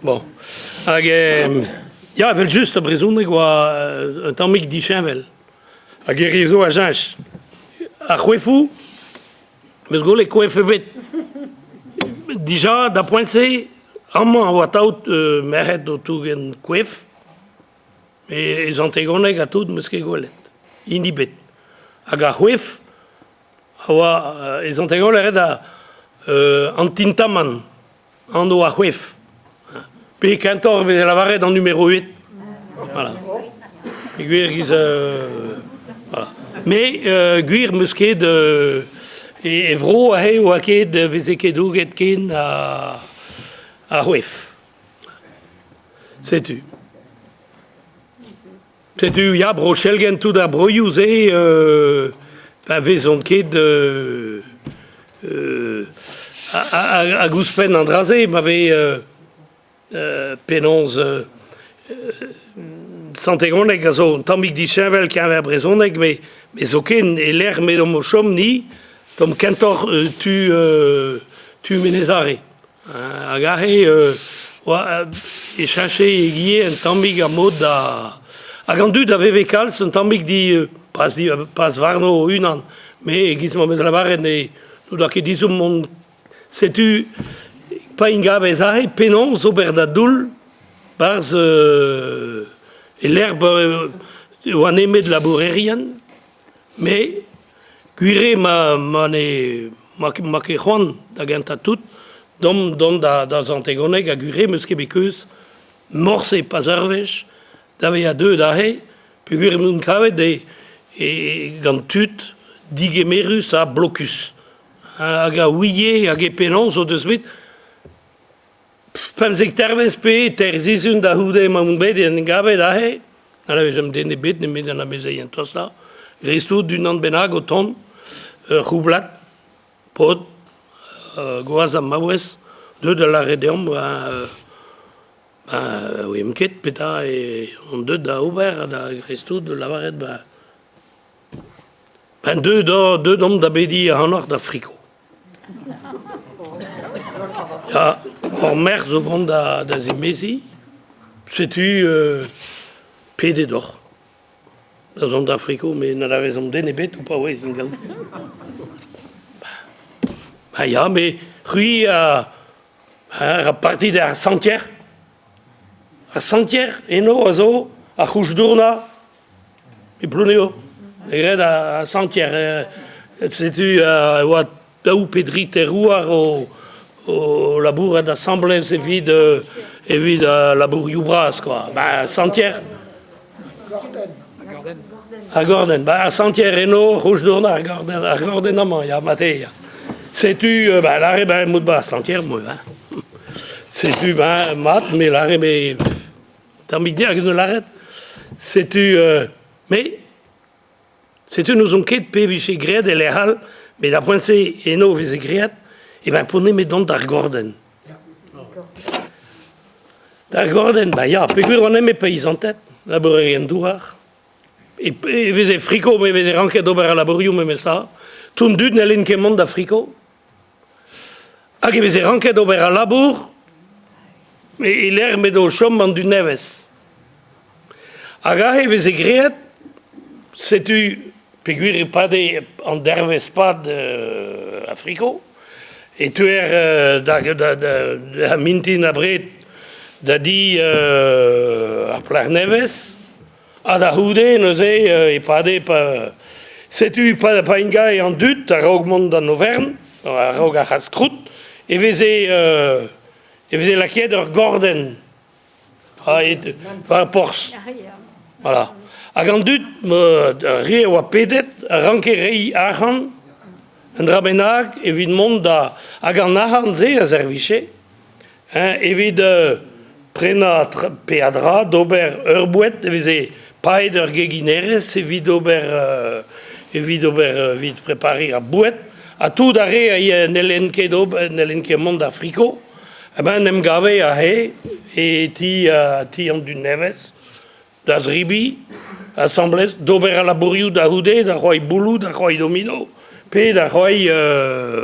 Bon. Hag ya, evel-just, ar brezhoneg oa un tammig disheñvel. Hag e zo a cheñch. Ar c'hoefoù, 'meus gwelet koef ebet. Dija, da poent-se, amañ a oa atav merc'hed o tougen koef. E Sant-Egoneg ha tout 'meus ket gwelet. Hini ebet. Hag ar c'hoef a oa e Sant-Egoneg ret an tintamant. Anv ar c'hoef. Pe kentoc'h e veze lavaret an numero 8. Voilà. Gwir giz voilà. Me gwir 'meus ket e vro aze oa ket veze ket douget ken ar c'hoef. Setu. Setu ya Bro-Chelgenn tout ar broioù-se pa vezont ket hag ouzhpenn an dra-se ma vez penaos Sant-Egoneg a zo un tammig disheñvel keñver brezhoneg met zoken e-lec'h m'edomp o chom ni 'tomp kentoc'h tu tu Menez-Are. Hag aze oa e cheñche egile un tammig ar mod da... Hag an dud a veve kalz un tammig di pas di pas warno o-unan, met e-giz ma 'm eus lavaret ne n'o doa ket ezhomm mont. Setu pa int gavez aze penaos ober da doull 'barzh e-lec'h oa nemet labourerien, met Gwir eo ma ma ne ma ket c'hoant da gentañ tout dont dont da da Sant-Egoneg ha gwir eo 'meus ket bet keuz morse pas ur wech da vezañ deuet aze peogwir em kavet e e gant tud digemerus ha blokus hag a ouie hag e penaos o deus bet 15 dervezh pe teir sizhun da c'houde emaon bet en gavet aze, n'anavezemp den ebet nemet an amezeien tostañ, dreist-holl d'unan bennak o tont, ur c'houblad, paotr, gwaz ha maouez, deuet da lâret deomp ben ouiemp ket petra on deuet da ober ha da dreist-holl da lavaret ben ben deuet omp da bediñ ac'hanoc'h da friko. Ya, hor merc'h zo vont da, da zimeziñ. Setu pedet oc'h da zont da friko, met n'anavezomp den ebet o paouez ingal. Ba ya, met c'hwi a, a ra parti d'ar santier. Ar santier, eno a zo ar c'houch-dournañ E Plouneo, e graet ar santier. Setu e oa daou pe dri terouar o, o labourat asambles evit evit labourioù bras quoi. Ba santier. Ar gordenn. Ba ar santier eno, Rouge-Dourn, ar gordenn, ar gordenn amañ, ya, mate, ya. Setu, ba lâret ba emout ba santier moi, hein. Setu ba mat, me lâre me Tammig hag en deus lâret, setu me, setu n'ouzon ket pe vije graet e lec'h all, met ar poent-se eno e veze graet, e ben p'on nemet dont d'ar gordenn. D'ar gordenn, ba ya, peogwir oan nemet peizanted, labourerien douar, e, e veze friko, me veze ranket ober al labourioù memes tra. Tout an dud n'hellent ket mont da friko. Hag e veze ranket ober al labour e-lec'h m'edo o chom an dud nevez. Hag aze e veze graet, setu peogwir e pade an dervezh-pad a friko, e teuer da, da, da, da mintin abred da di ar plac'h nevez, ha da c'houde neuze e pade pa setu pa pa ingae an dud a-raok mont d'an overn, a-raok ar c'has-krout, e veze e veze lakaet ur gordenn war ar porzh. Voilà. Hag an dud, ar re a oa pedet, a ranke reiñ arc'hant, un dra bennak evit mont da... Hag an arc'hant-se a servije hein, evit prenañ peadra d'ober ur boued e veze paeet ur geginerez evit ober evit ober evit prepariñ ar boued ha tout ar re a n'hellent ket ober n'hellent ket mont d'ar friko eh ben en em gave aze e ti ti an dud nevez da zebriñ asambles d'ober al labourioù da c'houde da c'hoari bouloù da c'hoari domino pe da c'hoari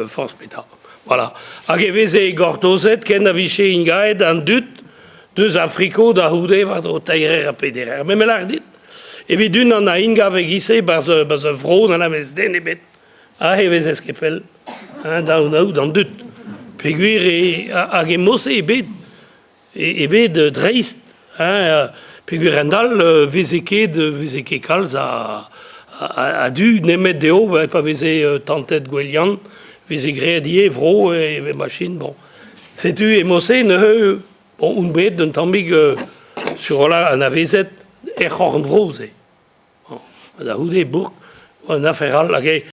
forzh petra voilà hag e veze gortozet ken a vije ingaet an dud. Deus ar friko da c'houde war-dro teir eur ha peder eur. Met me lâr dit, evit unan a ingav e-giz-se 'barzh 'barzh ur vro n'anavez den ebet, aze e vezez ket pell hein, da anaout an dud. Peogwir eo hag e-mod-se eo bet eo bet dreist hein, peogwir a-hend-all 'veze ket 'veze ket kalz a a dud nemet dezho pa veze tantet Gouelian, 'veze graet ivez vro e machin bon. Setu e-mod-se neuze bon on bet un tammig sur-walc'h anavezet er c'horn-vro-se. Bon, da c'houde bourk oa un afer all hag eo.